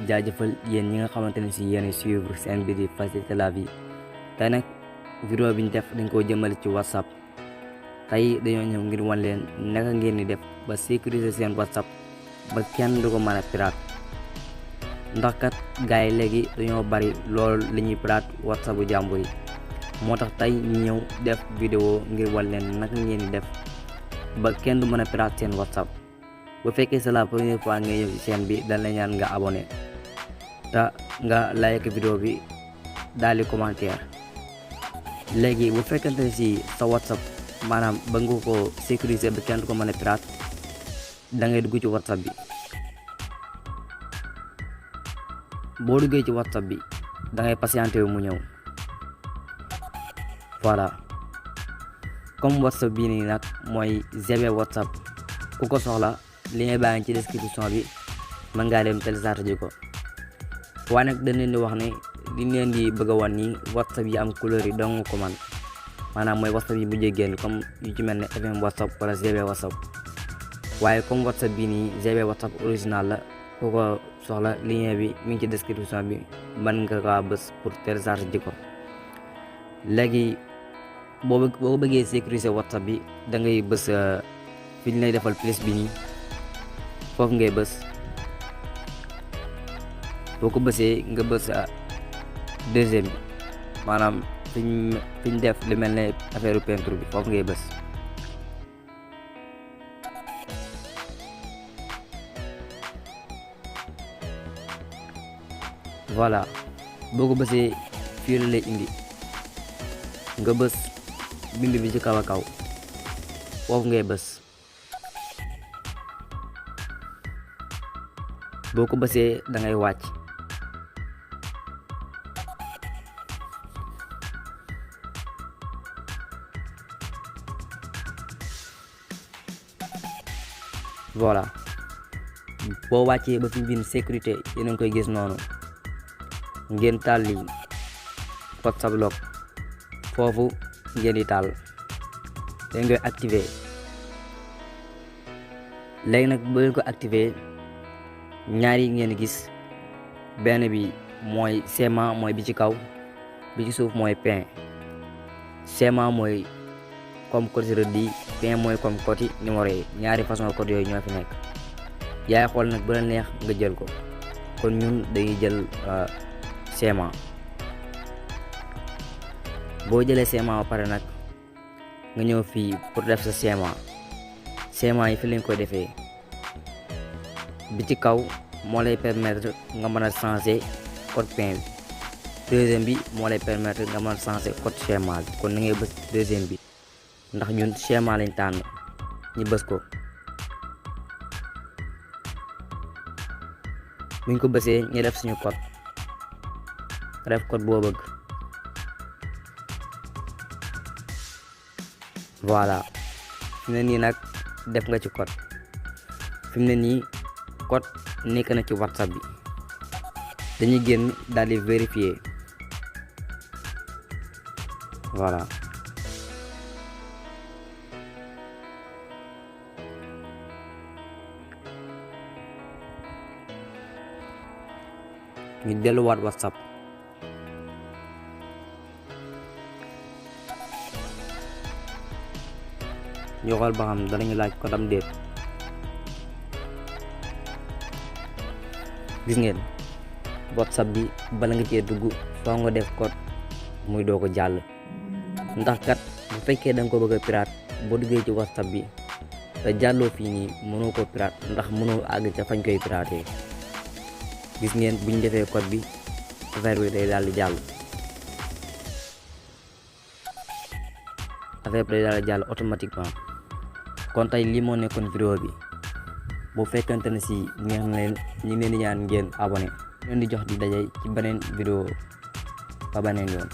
jaajëfal yéen ñi nga xamante ne si yéen suivre seen bi di faciliter la vie. Tey nag vidéo bi ñu def dañ koo jëmale ci WhatsApp. Tey dañoo ñëw ngir wan leen naka ngeen di def ba sécuriser seen WhatsApp ba kenn du ko mën a pirate. Ndax kat gars yi léegi dañoo bari lool li ñuy pirate WhatsApp bu jàmbur yi. moo tax tey ñu ñëw def vidéo ngir wan leen naka ngeen di def ba kenn du mën a pirate seen WhatsApp. bu fekkee c'est la première fois nga ñëw ci chaîne bi dañ la ñaan nga abonné te nga like vidéo bi daal di commentaire. léegi bu fekkente ne si sa WhatsApp maanaam ba nga ko sécuriser ba kenn du ko mën a pirate da ngay dugg ci WhatsApp bi. boo duggee ci WhatsApp bi da ngay patienté wu mu ñëw. voilà comme WhatsApp bii nii nag mooy GB WhatsApp ku ko soxla lien baa ngi ci description bi mën ngaa dem télécharger ko. waaye nag dañ leen di wax ne li leen di bëgg a wan nii WhatsApp yi am couleur yi dong ko man maanaam mooy WhatsApp yi mujjee génn comme yu ci mel ne FM WhatsApp wala GB WhatsApp. waaye comme WhatsApp bii nii GB WhatsApp original la ku ko soxla lien bi mi ngi ci description bi mën nga kaa bës pour télécharger ko. léegi boo bëggee sécuriser WhatsApp bi da ngay bës fi ñu lay defal plus bi nii foofu ngay bës. boo ko bësee nga bës deuxième bi maanaam fi ñu def lu mel ne affaire peinture bi foofu ngay bës. voilà boo ko bësee fii la lay indi nga bës bind bi ci kaw a kaw foofu ngay bës. boo ko bësee da ngay wàcc. voilà boo wàccee ba fi bind sécurité yéen a ngi koy gis noonu ngeen taal li WhatsApp lock foofu ngeen di taal dañ koy activer. léegi nag boo leen ko activer ñaari ngeen gis benn bi mooy schéma mooy bi ci kaw bi ci suuf mooy pain. schéma mooy comme code rëdd pain mooy comme code numéro yi ñaari façon code yooyu ñoo fi nekk. yaay xool nag bu la neex nga jël ko kon ñun dañuy jël schéma. boo jëlee schéma ba pare nag nga ñëw fii pour def sa schéma. schéma yi fi lañ koy defee bi ci kaw moo lay permettre nga mën a changer code pain bi. deuxième bi moo lay permettre nga mën a changer code schéma bi kon na ngay bës deuxième bi ndax ñun schéma lañ tànn ñu bës ko. buñ ko bësee ñu def suñu code def code boo bëgg. voilà fi mu ne nii nag def nga ci code. fi mu ne nii code nekk na ci WhatsApp bi dañuy génn daal di vérifier. voilà ñu delluwaat WhatsApp. ñu xool ba xam danañu laaj code am déet. gis ngeen WhatsApp bi bala nga cee dugg foo nga def code muy doo ko jàll. ndax kat bu fekkee da nga ko bëgg a pirate boo duggee ci WhatsApp bi te jàlloo fii nii mënoo ko pirate ndax mënoo àgg ca fañ koy pirater. gis ngeen buñ defee code bi affaire bi day daal di jàll. affaire bi day daal di jàll automatiquement. kon tey lii moo nekkoon vidéo bi bu fekkente ne si neex na leen ñu ngi leen di ñaan ngeen abonné. leen di jox di daje ci beneen vidéo ba beneen yoon.